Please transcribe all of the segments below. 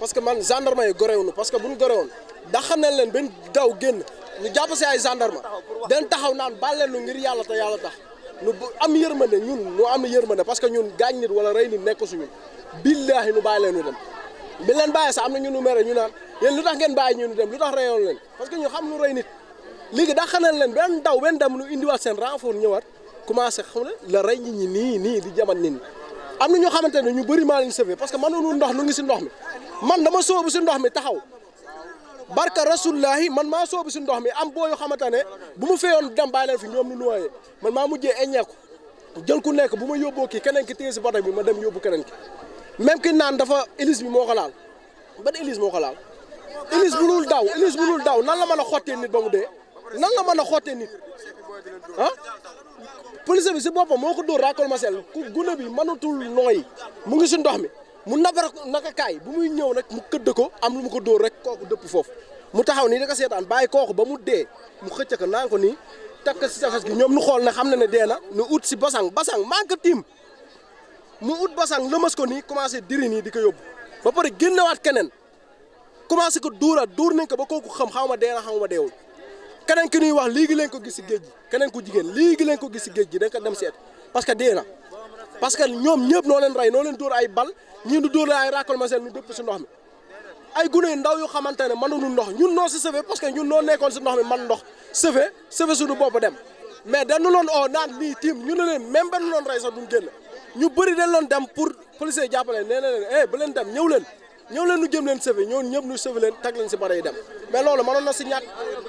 parce que man gendarme yi gorewuñu parce que buñ gorewoon dax nañ leen benn daw génn ñu jàpp si ay gendarme den taxaw naan baal leen nu ngir yàlla te yàlla tax nu am yërmande ñun nu am yërmande parce que ñun gaañ nit wala rey nit nekk suñu billaahi nu bàyyi leen ñu dem bi leen bàyyi sax am na ñu nu mere ñu naan yéen lu tax ngeen bàyyi ñu dem lu tax reyoon leen parce que ñu xam nu rey nit léegi dax nañ leen benn daw benn dem nu indiwaat seen renfort ñëwaat commencé xam ne la rey nit ñi nii di jaman nit ñi am na ñoo xamante ne ñu bëri maa leen sauvé parce que mënuñu ndox nu ngi si ndox mi man dama soobu si ndox mi taxaw barka rasulullahi man maa soobu si ndox mi am boo yoo xamante ne bu mu feeyoon dem bàyyi leen fi ñoom nu noyé man maa mujjee eññeeku jël ku nekk bu ma yóbboo kii keneen ki téye si bato bi ma dem yóbbu keneen ki même ki naan dafa hélice bi moo ko laal ban hélice moo ko laal hélice bu dul daw nan la mën a xottee nit ba mu dee nan la mën a xottee nit ah police bi si boppam moo ko dóor racole masel ku gune bi mënatul nooyi mu ngi si ndox mi mu nabar naka kaay bu muy ñëw nag mu këdd ko am lu mu ko dóor rek kooku dëpp foofu mu taxaw nii da ko seetaan bàyyi kooku ba mu dee mu xëcc ko naan ko nii takk si safes gi ñoom nu xool ne xam na ne dee na nu ut si basang maa ngi ko tiim mu ut basang lëmas ko nii commencé diri nii di ko yóbbu ba pare génnewaat keneen commencé ko dóor nañ ko ba kooku xaw ma dee na xaw ma deewul keneen ki ñuy wax léegi leen ko gis si géej gi keneen ku jigéen léegi leen ko gis si géej gi dañ ko dem seet parce que dee na parce que ñoom ñëpp noo leen rey noo leen dóor ay bal ñii nu dóor ay racole masel nu dëpp si ndox mi ay gune yu ndaw yu xamante ne mënuñu ndox ñun noo si sauvé parce que ñun noo nekkoon si ndox mi man ndox sauvé suñu bopp dem mais dañu loon oo naan lii tiim ñu ne leen même benn loon rey sax duñ génn ñu bëri dañ loon dem pour policier jàppale nee na leen ba leen dem ñëw leen nu jëm leen sauvé ñoon ñëpp ñu sauvé leen tag leen si bara yi dem mais loolu mënoon na si ñàkk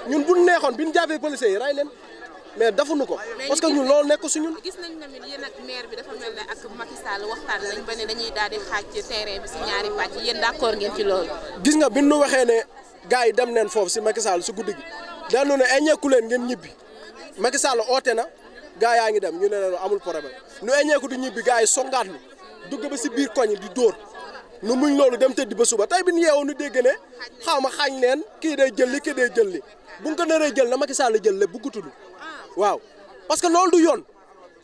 ñun buñ neexoon bi ñu jàppee policier yi rey leen mais defuñu ko parce que ñun loolu nekk su ñun. gis nañ tamit yéen ak maire bi dafa mel ne ak Macky Sall waxtaan nañ ba ne dañuy daal di xaaj ci terrain bi si ñaari pàcc yéen d'accord ngeen ci loolu. gis nga bi nu waxee ne gars yi dem neen foofu si Macky Sall si guddi gi dañu ne eñeeku leen ngeen ñibbi Macky Sall oote na gars yaa ngi dem ñu ne leen amul problème nu eñeeku du ñibbi gars yi songaat lu dugg ba si biir koñ di dóor nu muñ loolu dem tëddi ba suba tey bi ñu yeewoo nu dégg ne xaw ma xaañ leen kii day jël li kii day jël li bu nga ko naree jël na Macky Sall jël lépp bu gutudu waaw parce que loolu du yoon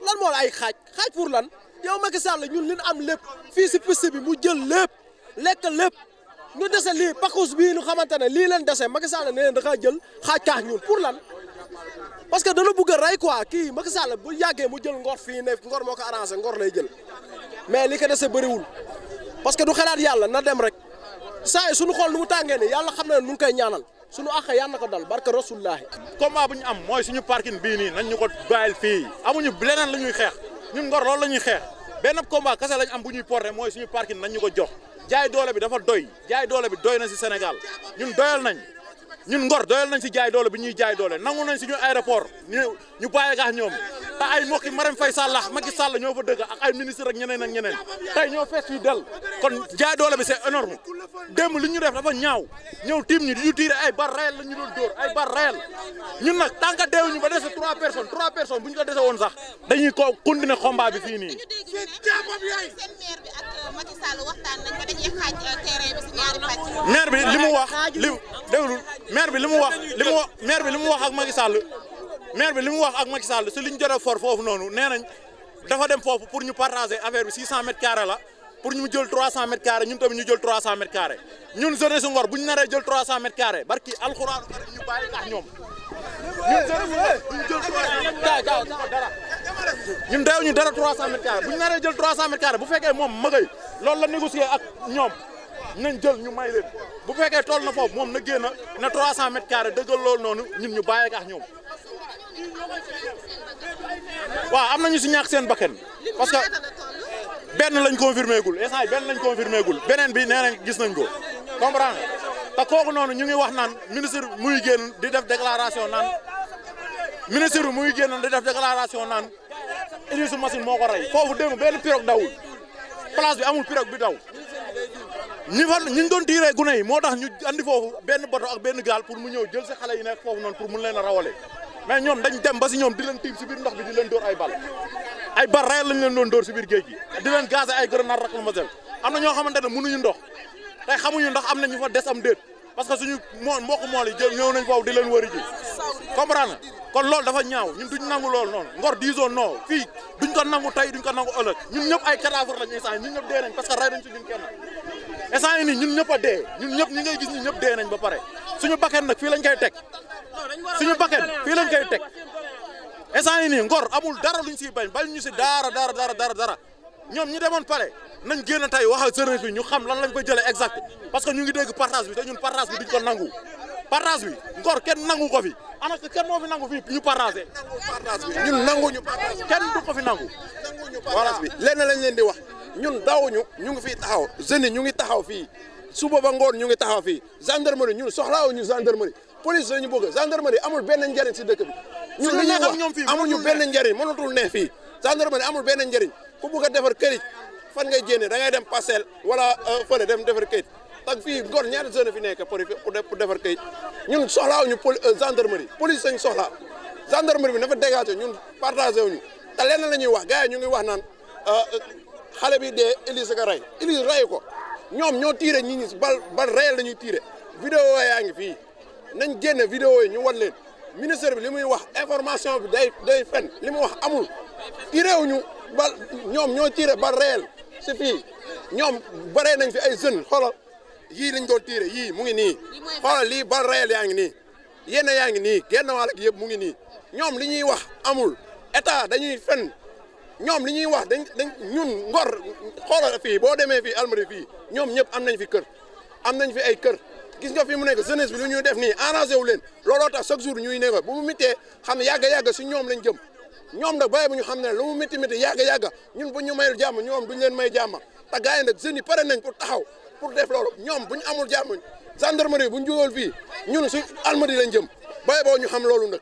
lan moo la ay xaaj pour lan yow Macky Sall ñun li ñu am lépp fii si piste bi mu jël lépp lekk lépp ñu dese lii pakkus bii ñu xamante ne lii leen dese Macky Sall ne leen da kaa jël xaaj kaax ñun pour lan parce que dana bëgg a rey quoi kii Macky Sall bu yàggee mu jël Ngor fii ne Ngor moo ko arrangé Ngor lay jël mais li ko dese bëriwul parce que du xalaat yàlla na dem rek saa yi suñu xool nu mu tàngee ne yàlla xam na ne nu ngi koy ñaanal suñu àq yàlla na ko dal barke rasulullahi combat bu ñu am mooy suñu parking bii nii nañ ñu ko bàyyil fii amuñu leneen la ñuy xeex ñun Ngor loolu la ñuy xeex benn combat kese lañ am bu ñuy porté mooy suñu parking nañ ñu ko jox jaay doole bi dafa doy jaay doole bi doy na si Sénégal ñun doyal nañ ñun Ngor doyal nañ si jaay doole bi ñuy jaay doole nangu nañ suñu aéroport ñu bàyyi ak ñoom te ay mbokki Marème Faye Sall Macky Sall ñoo fa dëgg ak ay ministre ak ñeneen tey ñoo fees fii del kon jaay doole bi c'est énorme démb li ñu def dafa ñaaw ñëw tiim ñu di ñu tiire ay bar réel la ñu doon dóor ay bar réel ñun nag tant que deewuñu ba dese 3 personnes bu ñu ko dese woon sax dañuy ko continuer combat bi fii nii. seen maire bi ak Macky Sall waxtaan nañ ba dañuy xaaj terrain bi si ñaari pàcc. maire bi li mu wax déglul maire bi li mu wax ak Macky Sall maire bi li mu wax ak Macky Sall si li ñu jot a for foofu noonu nee nañ dafa dem foofu pour ñu partager affaire bi 600 mètres carrés la pour ñu jël 300 mètres carrés ñun tamit ñu jël 300 mètres carrés ñun jeunesse Ngor bu ñu naree jël 300 mètres carrés barki alxuraan ñu bàyyi ak ñoom ñun jeunesse bu ñu jël 300 dara ñun deewuñu dara 300 mètres carrés bu ñu naree jël 300 mètres carrés bu fekkee moom magay loolu la négocier ak ñoom nañ jël ñu may leen bu fekkee toll na foofu moom na génn na 300 mètres carrés dëggal loolu noonu ñun ñu bàyyi ak ñoom. waaw am nañu si ñàkk seen bakkan parce que benn lañ confirmé gul instant benn lañ confirmé gul beneen bi nee nañ gis nañ ko comprendre te kooku noonu ñu ngi wax naan ministre muy génn di def déclaration naan ministre bi muy génn di def déclaration naan Idrissa machine moo ko rey foofu démb benn pirogue dawul place bi amul pirogue bi daw ñu doon tiiree gune yi moo tax ñu andi foofu benn bato ak benn gaal pour mu ñëw jël si xale yi nekk foofu noonu pour mun leen a rawale mais ñoom dañ dem ba si ñoom di leen tiim si biir ndox bi di leen dóor ay bal réel lañ leen doon dóor si biir géej gi di leen gazé ay grenade lacrymogène am na ñoo xamante ne mënuñu ndox tey xamuñu ndax am na ñu fa des am déet parce que suñu mbokku mool yi jël ñëw nañ foofu di leen wëri ji comprendre kon loolu dafa ñaaw ñun duñ nangu loolu noonu Ngor disons non fii duñ ko nangu tey duñ ko nangu ëllëg ñun ñëpp ay cadavre lañ instant ñun ñëpp dee nañ parce que rey nañ si ñun kenn instant yi nii ñun ñëpp a dee ñun ñëpp ñi ngay gis ñun ñëpp dee nañ ba pare suñu bakkan nag fii lañ koy teg suñu bakkan fii lañ koy teg instant yi nii Ngor amul dara luñ siy bañ ñu si dara ñoom ñi demoon pare nañ génn tey wax ak sëriñ bi ñu xam lan lañ fa jëlee exact parce que ñu ngi dégg partage bi te ñun partage bi duñ ko nangu partage bi Ngor kenn nangu ko fi ana kenn moo fi nangu fii ñu partagé partage bi ñun nanguñu partage kenn du ko fi nangu partage bi lenn lañ leen di wax ñun dawuñu ñu ngi fii taxaw jeunes yi ñu ngi taxaw fii suba ba ngoon ñu ngi taxaw fii gendarmerie ñun soxlaawuñu gendarmerie police lañu bëgg gendarmerie amul benn njariñ si dëkk bi ñun li ñuy wax amuñu benn njariñ mënatul ne fii gendarmerie amul benn njariñ ku bëgg a defar këyit fan ngay génne da ngay dem parcelle wala fële dem defar këyit tak fii Ngor ñaata jeune fi nekk pour defar këyit ñun soxlaawuñu gendarmerie police lañ soxla gendarmerie bi dafa dégagé ñun partagé wuñu te lenn la ñuy wax gars yi ñu ngi wax naan xale bi dee Élise ka rey Élise rey ko ñoom ñoo tiire ñi ñi bal réel la ñuy tiire vidéo yaa ngi fii nañ génne vidéo yi ñu wan leen ministère bi li muy wax information bi day fen li mu wax amul tiirewuñu bal ñoom ñoo tiire bal réel si fii ñoom baree nañ fi ay jeunes xoolal yii lañ doon tiire yii mu ngi nii xoolal lii bal réel yaa ngi nii yenn yaa ngi nii genn wàll gi yëpp mu ngi nii ñoom li ñuy wax amul état dañuy fen ñoom li ñuy wax dañ ñun Ngor xoolal fii boo demee fii Almadies fii ñoom ñëpp am nañ fi kër am nañ fi ay kër gis nga fi mu nekk jeunesse bi lu ñuy def nii arrangé wu leen looloo tax chaque jour ñuy nekk bu mu mittee xam ne yàgg si ñoom lañ jëm ñoom nag bàyyi bu ñu xam ne lu mu métti yàgg ñun bu ñu mayul jàmm ñoom duñ leen may jàmm te gars yi nag jeunes yi pare nañ pour taxaw pour def loolu ñoom bu ñu amul jàmm gendarmerie bu ñu jógul fii ñun si Almadies lañ jëm bàyyi boo ñu xam loolu nag